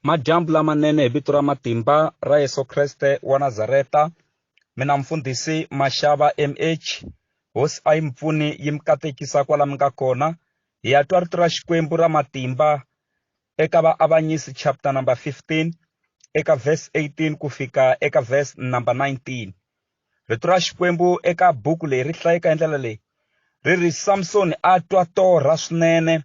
Madyambu lamanene hi vito ra matimba ra Yesu Kreste wa Nazareta. Mina mfundhisi Mashava MH, Hosi a yi mi pfuni yi mi katekisa kwala mi nga kona. Hi ya twa rito ra Xikwembu ra matimba eka Vaavanyisi chapter number 15 eka verse 18 ku fika eka verse number 19. Rito ra Xikwembu eka buku leyi ri hlayeka hi ndlela leyi, ri ri Samsoni a twa torha swinene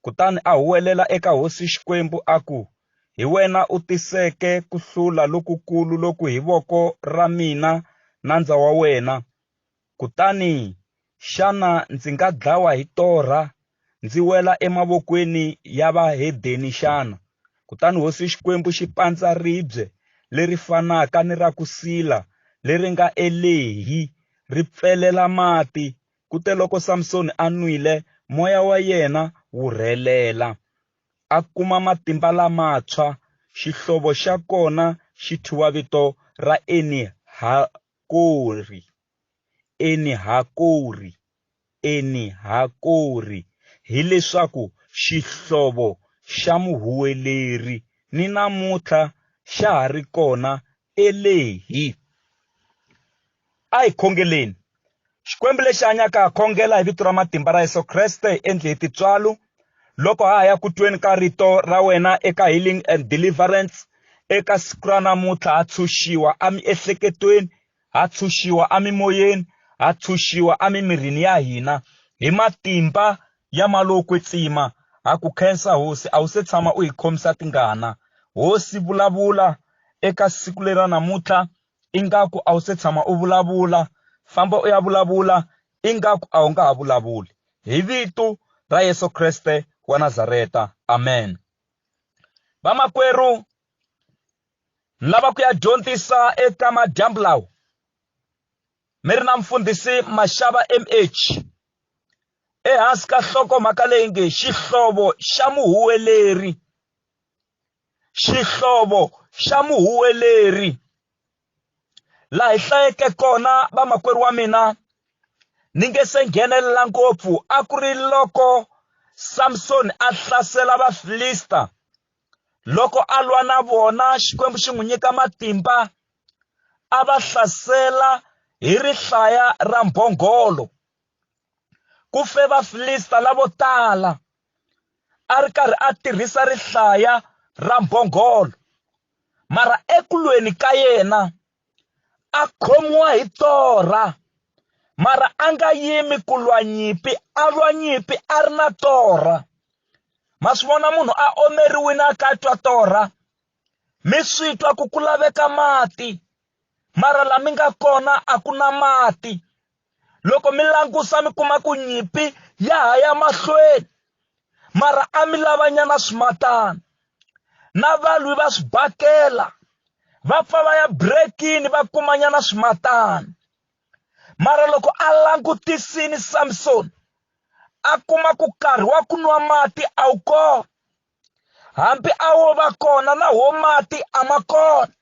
Kutani a huwelela eka hosi Xikwembu a ku, Hi wena u tiseke ku hlula lokukulu loku hi voko ra mina nandza wa wena. Kutani xana ndzi nga dlawa hi torha, ndzi wela emavokweni ya vahedeni xana? Kutani hosi Xikwembu xi pandza ribye leri fanaka ni ra ku sila leri nga eLehi, ri pfelela mati, Kuteloko Samsoni a nwile, moya wa yena wu rhelela, a kuma matimba lamantshwa. Xihlovo xa kona xi thyiwa vito ra Eni-Hakori, Eni-Hakori, Eni-Hakori, hileswaku Xihlovo xa Muhuweleri, ni namuntlha xa ha ri kona eLehi. A hi khongeleni. Xikwembu lexi hanyaka ha khongela hi vito ra matimba ra Yesu Kreste hi endle hi tintswalo loko ha ha ya ku tweni ka rito ra wena eka healing and deliverance eka siku ra namuntlha ha tshunxiwa emiehleketweni ha tshunxiwa emimoyeni ha tshunxiwa emimirini ya hina hi matimba ya mali wo kwetsima ha ku khensa hosi a wu se tshama u hi khomisa tingana hosi vulavula eka siku leri ra namuntlha ingaku a wu se tshama u vulavula famba u ya vulavula ingaku a wu nga ha vulavuli hi vito ra Yesu Kreste wa Nazareta amen vamakwerhu ni lava ku ya dyondzisa eka madyambu lawa mi ri na mfundhisi Mashava MH ehansi ka nhlokomhaka leyi nge xihlovo xa muhuweleri Xihlovo xa muhuweleri. Laha hi hlayeke kona vamakwerhu wa mina ni nge se nghenelela ngopfu a ku ri loko Samsoni a hlasela Vafilista loko a lwa na vona Xikwembu xi n'wi nyika matimba a va hlasela hi rihlaya ra mbhongolo ku fe Vafilista lavo tala a ri karhi a tirhisa rihlaya ra mbhongolo mara ekulweni ka yena a khomiwa hi torha mara a nga yimi ku lwa nyimpi a lwa nyimpi a ri na torha ma swi vona munhu a omeriwile a ka twa torha mi swi twa ku ku laveka mati mara la mi nga kona a ku na mati loko mi langusa mi kuma ku nyimpi ya ha ya mahlweni mara a mi lavanyana swimatana na valwi va swibakela va pfa va ya breakini va kumanyana swimatana mara loko a langutisini Samson a kuma ku nkarhi wa ku nwa mati a wu kona hambi a wo va kona na wo mati a ma kona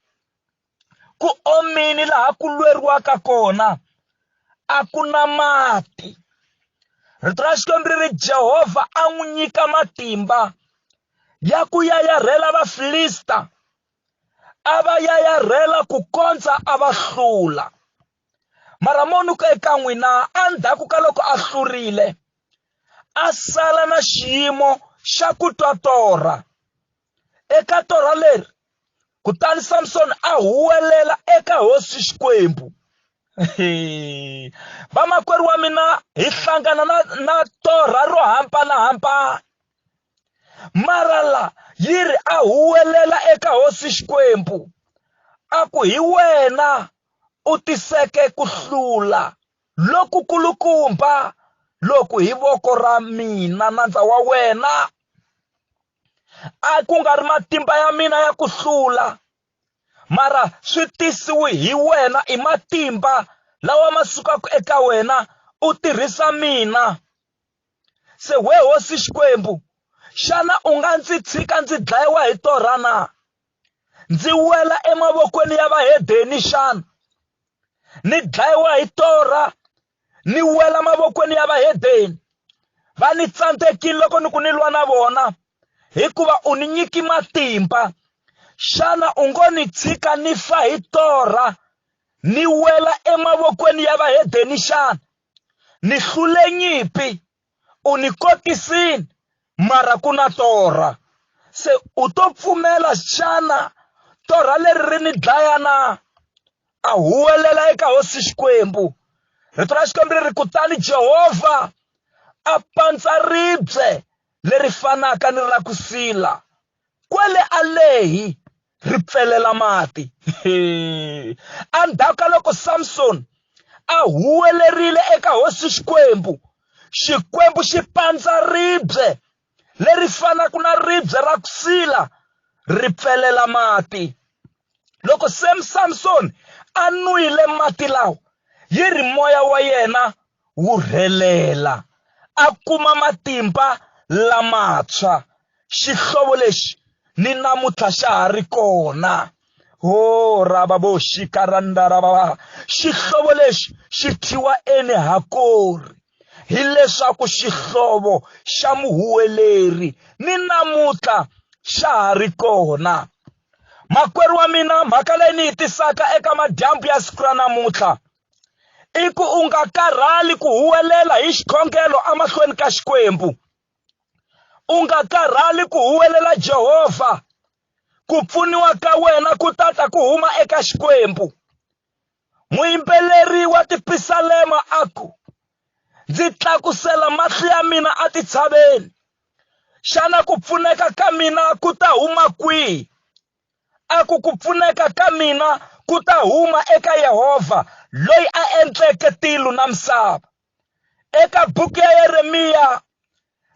ku omini laha ku lweriwaka kona a ku na mati rito ra xikwembu ri ri jehovha a n'wi nyika matimba ya ku yayarhela vafilista a va yayarhela ku kondza a va hlula mara mo ni ku eka n'wina endzhaku ka loko a hlurile a sala na xiyimo xa ku twa torha eka torha leri Kutani Samsoni a huwelela eka hosi Xikwembu. Vamakwerhu wa mina hi hlangana na, na torha ro hambanahambana. Mara la yi ri a huwelela eka hosi Xikwembu a ku hi wena u tiseke ku hlula lokukulukumba loku hi voko ra mina nandza wa wena. A ku nga ri matimba ya mina ya ku hlula mara swi tisiwe hi wena i matimba lawa ma sukaka eka wena u tirhisa mina se we hosi Xikwembu xana u nga ndzi tshika ndzi dlayiwa hi torha na ndzi wela emavokweni ya vahedeni xana ni dlayiwa hi torha ni wela mavokweni ya vahedeni va ni tsandzekile loko ni ku ni lwa na vona hikuva u ni nyiki matimba. Xana u ngo ni tshika ni fa hi torha, ni wela emavokweni ya vahedeni xana? Ni hlule nyimpi, u ni kotisini, mara ku na torha. Se u to pfumela xana torha leri ri ni dlaya na? A huwelela eka hosi Xikwembu. Rito ra Xikwembu ri ri, Kutani Jehovha a pandza ribye leri fanaka ni ra ku sila kwele a lehi ri pfelela mati. Endzhaku ka loko Samsoni a huwelerile eka hosi Xikwembu, Xikwembu xi pandza ribye leri fanaka na ribye ra ku sila ri pfelela mati. Loko se Samsoni a nwile mati lawa, yi ri moya wa yena wu rhelela, a kuma matimba lamantshwa. Xihlovo lexi ni namuntlha xa ha ri kona. Ho raba bo xikarandarababa. Xihlovo lexi xi thyiwa Eni-Hakori, hileswaku xihlovo xa muhuweleri, ni namuntlha xa ha ri kona. Makwerhu wa mina, mhaka leyi ni yi tisaka eka madyambu ya siku ra namuntlha i ku u nga karhali ku huwelela hi xikhongelo emahlweni ka Xikwembu. U nga karhali ku huwelela Jehovha. Ku pfuniwa ka wena ku ta ta ku huma eka Xikwembu. Muyimbeleri wa tipisalema a ku, Ndzi tlakusela mahlo ya mina etitshaveni. Xana ku pfuneka ka mina ku ta huma kwihi? A ku, Ku pfuneka ka mina ku ta huma eka Yehovha, loyi a endleke tilo na misava. Eka buku ya Yeremiya,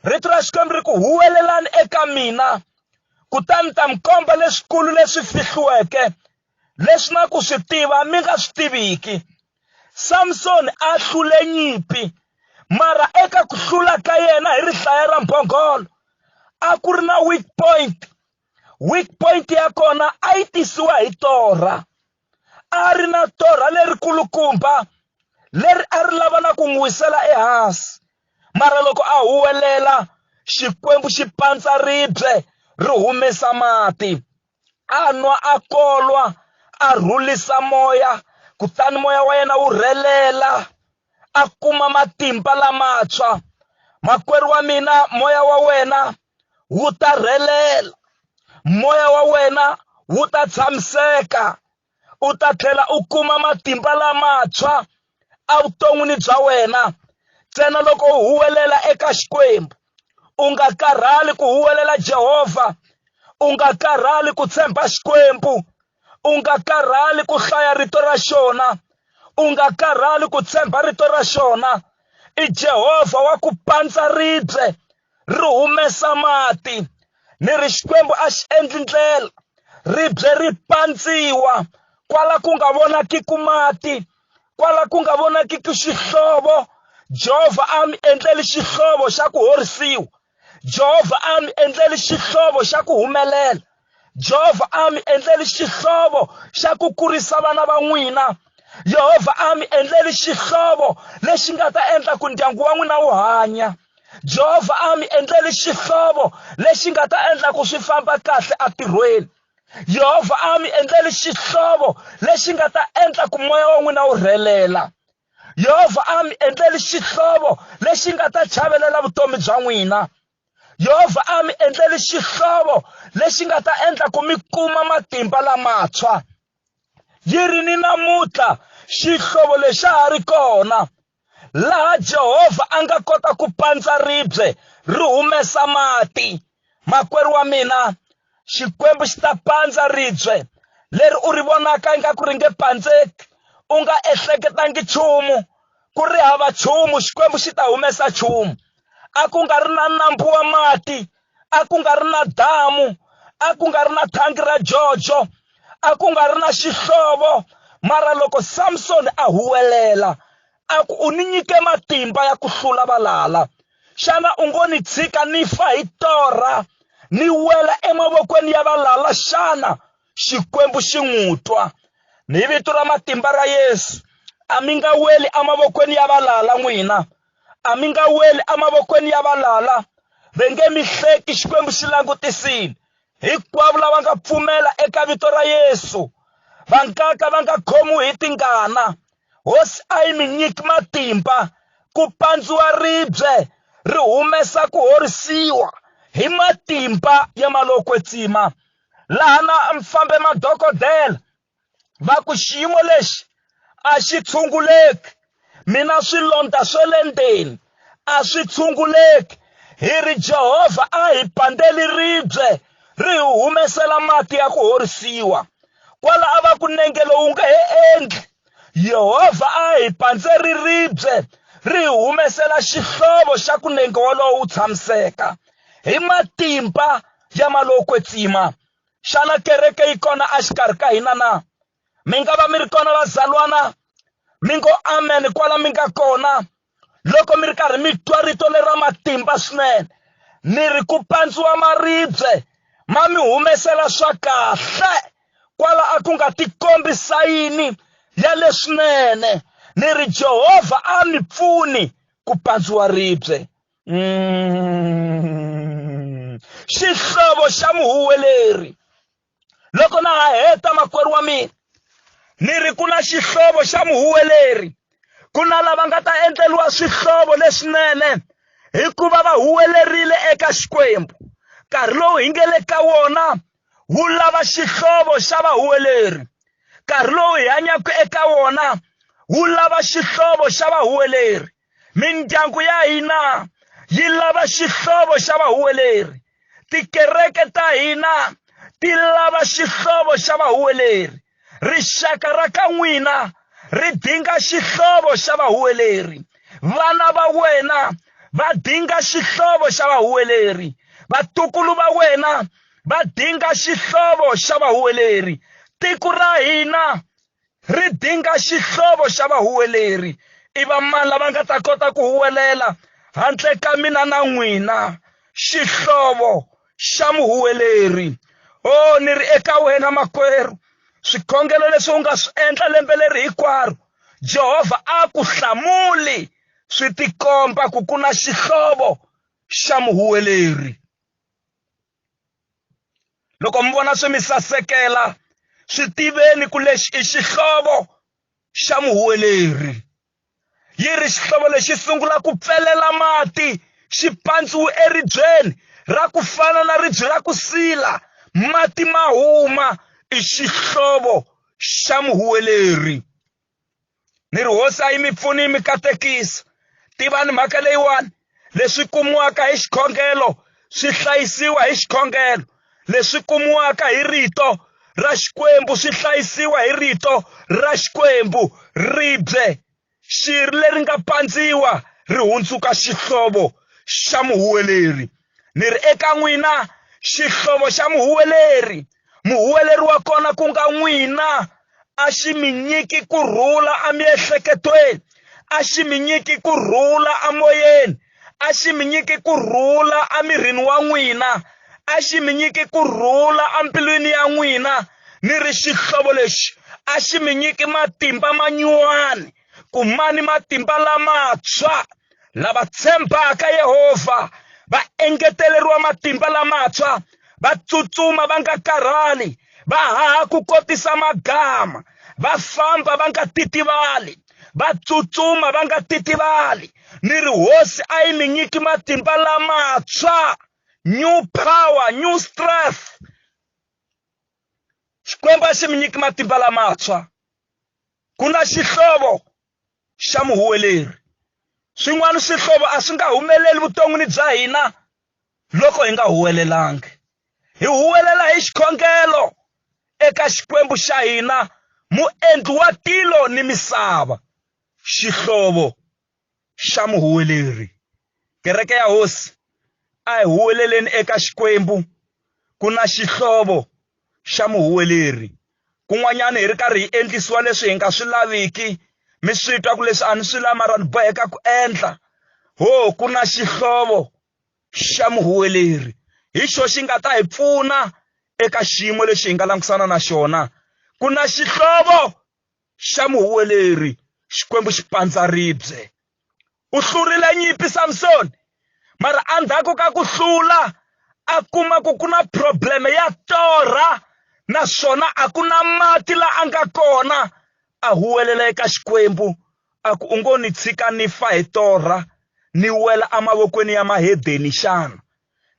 rito ra Xikwembu ri ku, Huwelelani eka mina, kutani ta mi komba leswikulu leswi fihliweke, leswi na ku swi tiva mi nga swi tiviki. Samsoni a hlule nyimpi, mara eka ku hlula ka yena hi rihlaya ra mbhongolo, a ku ri na weak point. Weak point ya kona a yi tisiwa hi torha. A ri na torha lerikulukumba leri a ri lava na ku n'wi wisela ehansi. Mara loko a huwelela, Xikwembu xi pandza ribye ri humesa mati. A nwa a kolwa, a rhulisa moya, kutani moya wa yena wu rhelela, a kuma matimba lamantshwa. Makwerhu wa mina, moya wa wena wu ta rhelela, moya wa wena wu ta tshamiseka, u ta tlhela u kuma matimba lamantshwa evuton'wini bya wena ntsena loko u huwelela eka Xikwembu. U nga karhali ku huwelela Jehovha, u nga karhali ku tshemba Xikwembu, u nga karhali ku hlaya rito ra xona, u nga karhali ku tshemba rito ra xona. I Jehovha wa ku pandza ribye ri humesa mati. Ni ri Xikwembu a xi endli ndlela, ribye ri pandziwa kwala ku nga vonakiki mati, kwala ku nga vonakiki xihlovo. Jehovha a mi endleli xihlovo xa ku horisiwa. Jehovha a mi endleli xihlovo xa ku humelela. Jehovha a mi endleli xihlovo xa ku kurisa vana va n'wina. Yehovha a mi endleli xihlovo lexi nga ta endla ku ndyangu wa n'wina wu hanya. Jehovha a mi endleli xihlovo lexi nga ta endla ku swi famba kahle entirhweni. Yehovha a mi endleli xihlovo lexi nga ta endla ku moya wa n'wina wu rhelela. Yehovha a mi endleli xihlovo lexi nga ta chavelela vutomi bya n'wina. Yehovha a mi endleli xihlovo lexi nga ta endla ku mi kuma matimba lamantshwa. Yi ri ni namuntlha xihlovo lexi xa ha ri kona, laha Jehovha a nga kota ku pandza ribye ri humesa mati. Makwerhu wa mina, Xikwembu xi ta pandza ribye leri u ri vonaka ingaku ri nge pandzeki, u nga ehleketangi nchumu, ku ri hava nchumu, Xikwembu xi ta humesa nchumu. A ku nga ri na nambu wa mati, a ku nga ri na damu, a ku nga ri na thangi ra jojo, a ku nga ri na xihlovo, mara loko Samsoni a huwelela a ku, U ni nyike matimba ya ku hlula valala, xana u ngo ni tshika ni fa hi torha, ni wela emavokweni ya valala xana? Xikwembu xi n'wi twa. Ni hi vito ra matimba ra Yesu, a mi nga weli emavokweni ya valala n'wina, a mi nga weli emavokweni ya valala, va nge mi hleki, Xikwembu xi langutisile. Hinkwavo lava nga pfumela eka vito ra Yesu va nga ka va nga khomiwi hi tingana. Hosi a yi mi nyiki matimba ku pandziwa ribye ri humesa ku horisiwa hi matimba ya malokwetsima. Laha na fambe madokodela va ku xiyimo lexi a xi tshunguleki mina swilondza swa le ndzeni a swi tshunguleki hi ri Jehovha a hi pandzeli ribye ri hi humesela mati ya ku horisiwa kwala a va ku nenge lowu nga he endli Yehovha a hi pandzeri ribye ri hi humesela xihlovo xa ku nenge wolowo wu tshamiseka hi matimba ya malokwetsima Xana kereke yi kona exikarhi ka hina na? Mi nga va mi ri kona vazalwana, mi ngo amen kwala mi nga kona loko mi ri karhi mi twa rito leri ra matimba swinene ni ri ku pandziwa maribye ma mi humesela swa kahle kwala a ku nga tikombi sayini ya leswinene ni ri Jehovha a mi pfuni ku pandziwa ribye Mm. Xihlovo xa muhuweleri. Loko na ha heta makwerhu wa mina, ni ri ku na xihlovo xa muhuweleri. Ku na lava nga ta endleriwa swihlovo leswinene hikuva va huwelerile eka Xikwembu. Nkarhi lowu hi nge le ka wona wu lava xihlovo xa vahuweleri. Nkarhi lowu hi hanyaka eka wona wu lava xihlovo xa vahuweleri. Mindyangu ya hina yi lava xihlovo xa vahuweleri. Tikereke ta hina ti lava xihlovo xa vahuweleri. Rixaka ra ka n'wina ri dinga xihlovo xa vahuweleri. Vana va wena va dinga xihlovo xa vahuweleri. Vatukulu va wena va dinga xihlovo xa vahuweleri. Tiko ra hina ri dinga xihlovo xa vahuweleri. I vamani lava nga ta kota ku huwelela handle ka mina na n'wina? Xihlovo xa muhuweleri. O ni ri eka wena makwerhu, swikhongelo leswi u nga swi endla lembe leri hinkwaro, Jehovha a ku hlamuli swi tikomba ku ku na xihlovo xa muhuweleri. Loko mi vona swi mi sasekela, swi tiveni ku lexi i xihlovo xa muhuweleri. Yi ri xihlovo lexi sungula ku pfelela mati xi pandziwe eribyeni ra ku fana na ribye ra ku sila, mati ma huma, i xihlovo xa muhuweleri. Ni ri hosi a yi mi pfuni yi mi katekisa. Tivani mhaka leyiwani, leswi kumiwaka hi xikhongelo swi hlayisiwa hi xikhongelo, leswi kumiwaka hi rito ra Xikwembu swi hlayisiwa hi rito ra Xikwembu. Ribye, xiri leri nga pandziwa ri hundzuka xihlovo xa muhuweleri. Ni ri eka n'wina, xihlovo xa muhuweleri, muhuweleri wa kona ku nga n'wina, a xi mi nyiki ku rhula emiehleketweni, a xi mi nyiki ku rhula emoyeni, a xi mi nyiki ku rhula emirini wa n'wina, a xi mi nyiki ku rhula embilwini ya n'wina. Ni ri xihlovo lexi a xi mi nyiki matimba manyuwani, kumani matimba lamantshwa. Lava tshembaka Yehovha va engeteleriwa matimba lamantshwa, va tsutsuma va nga karhali, va haha ku kotisa magama, va famba va nga titivali, va tsutsuma va nga titivali. Ni ri hosi a yi mi nyiki matimba lamantshwa, new power, new strength. Xikwembu a xi mi nyiki matimba lamantshwa. Ku na xihlovo xa muhuweleri. Swin'wana swihlovo a swi nga humeleli vuton'wini bya hina loko hi nga huwelelangi. Hi huwelela hi xikhongelo eka Xikwembu xa hina, muendli wa tilo ni misava, xihlovo xa muhuweleri. Kereke ya Hosi, a hi huweleleni eka Xikwembu, ku na xihlovo xa muhuweleri. Kun'wanyana hi ri karhi hi endlisiwa leswi hi nga swi laviki, mi swi twa ku leswi a ni swi lavi mara ni boheka ku endla. Ho, ku na xihlovo xa muhuweleri. Hi xo xi nga ta hi pfuna eka xiyimo lexi hi nga langusana na xona. Ku na xihlovo xa muhuweleri, Xikwembu xi pandza ribye. U hlurile nyimpi Samsoni, mara endzhaku ka ku hlula A kuma ku ku na probleme ya torha naswona a ku na mati la a nga kona. A huwelela eka Xikwembu a ku, U ngo ni tshika ni fa hi torha, ni wela emavokweni ya mahedeni xana?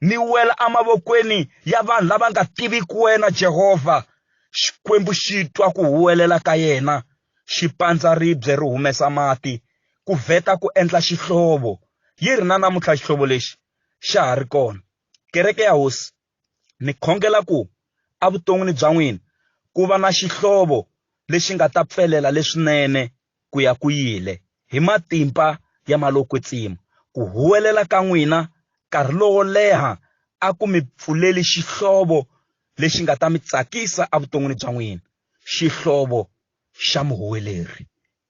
Ni wela emavokweni ya vanhu lava nga tiviki wena Jehovha. Xikwembu xi twa ku huwelela ka yena, xi pandza ribye ri humesa mati, ku vheta ku endla xihlovo. Yi ri na namuntlha xihlovo lexi xa ha ri kona. Kereke ya Hosi, ni khongela ku evuton'wini bya n'wina ku va na xihlovo lexi nga ta pfelela leswinene ku ya ku yile hi matimba ya malokwetsima. Ku huwelela ka n'wina nkarhi lowo leha a ku mi pfuleli xihlovo lexi nga ta mi tsakisa evuton'wini bya n'wina, xihlovo xa muhuweleri.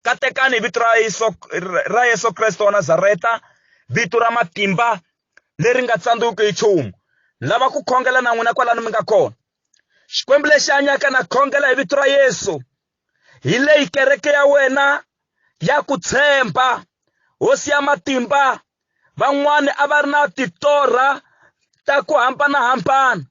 Katekani hi vito ra Yesu, ra Yesu Kreste wa Nazareta, vito ra matimba leri nga tsandzeki hi nchumu. Lava ku khongela na n'wina kwalano mi nga kona. Xikwembu lexi hanyaka na khongela hi vito ra Yesu. Hi leyi kereke ya wena ya ku tshemba, Hosi ya matimba. Van'wani a va ri na titorha ta ku hambanahambana.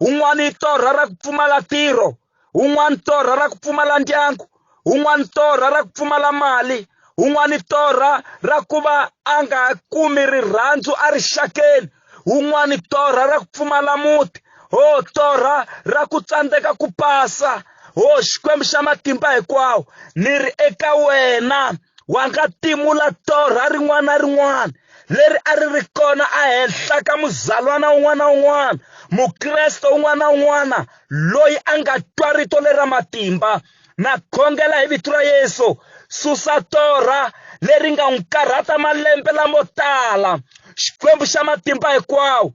Wun'wani i torha ra ku pfumala ntirho, wun'wani torha ra ku pfumala ndyangu, wun'wani torha ra ku pfumala mali, wun'wani torha ra ku va a nga kumi rirhandzu erixakeni, wun'wani torha ra ku pfumala muti, ho torha ra ku tsandzeka ku pasa. Ho Xikwembu xa matimba hinkwawo, ni ri eka wena wa nga timula torha rin'wana na rin'wana leri a ri ri kona ehenhla ka muzalwana un'wana na un'wana, Mukreste un'wana na un'wana loyi a nga twa rito leri ra matimba. Na khongela hi vito ra Yesu, susa torha leri nga n'wi karhata malembe lamo tala. Xikwembu xa matimba hinkwawo,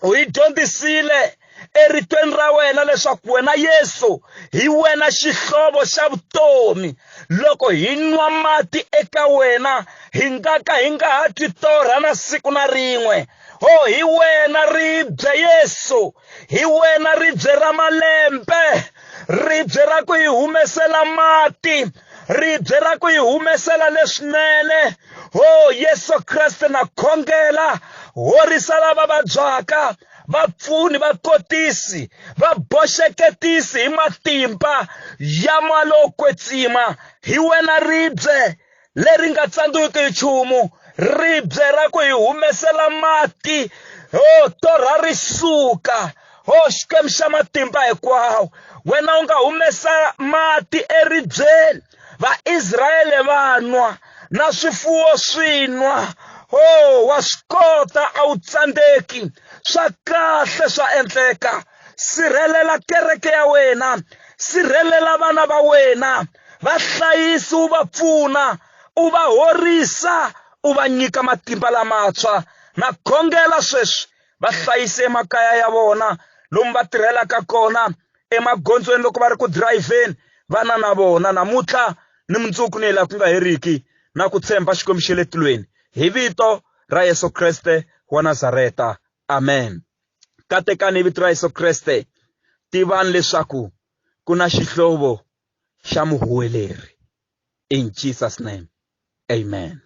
U hi dyondzisile eritweni ra wena leswaku wena Yesu hi wena xihlovo xa vutomi. Loko hi nwa mati eka wena hi nga ka hi nga ha twi torha na siku na rin'we. Ho hi wena ribye Yesu, hi wena ribye ra malembe, ribye ra ku hi humesela mati, ribye ra ku hi humesela leswinene. Ho Yesu Kreste na khongela, horisa lava vabyaka, va pfuni, va kotisi, va boxeketisi hi matimba ya moya lowo kwetsima. Hi wena ribye leri nga tsandziwiki hi nchumu, ribye ra ku hi humesela mati. Ho torha ri suka. Ho Xikwembu xa matimba hinkwawo, wena u nga humesa mati eribyeni, Vaisrayele va nwa, na swifuwo swi nwa. Ho wa swi kota, a wu tsandzeki. Swa kahle swa endleka. Sirhelela kereke ya wena, sirhelela vana va wena, va hlayisi u va pfuna, u va horisa, u va nyika matimba lamantshwa. Na khongela sweswi va hlayise emakaya ya vona, lomu va tirhelaka kona, emagondzweni loko va ri ku dirayivheni, vana na vona namuntlha ni mundzuku ni hilaha ku nga heriki, na ku tshemba Xikwembu xa le tilweni. Hi vito ra Yesu Kreste wa Nazareta. Amen. Katekani hi vito ra Yesu Kreste. Tivani leswaku ku na xihlovo xa muhuweleri. In Jesus name. Amen.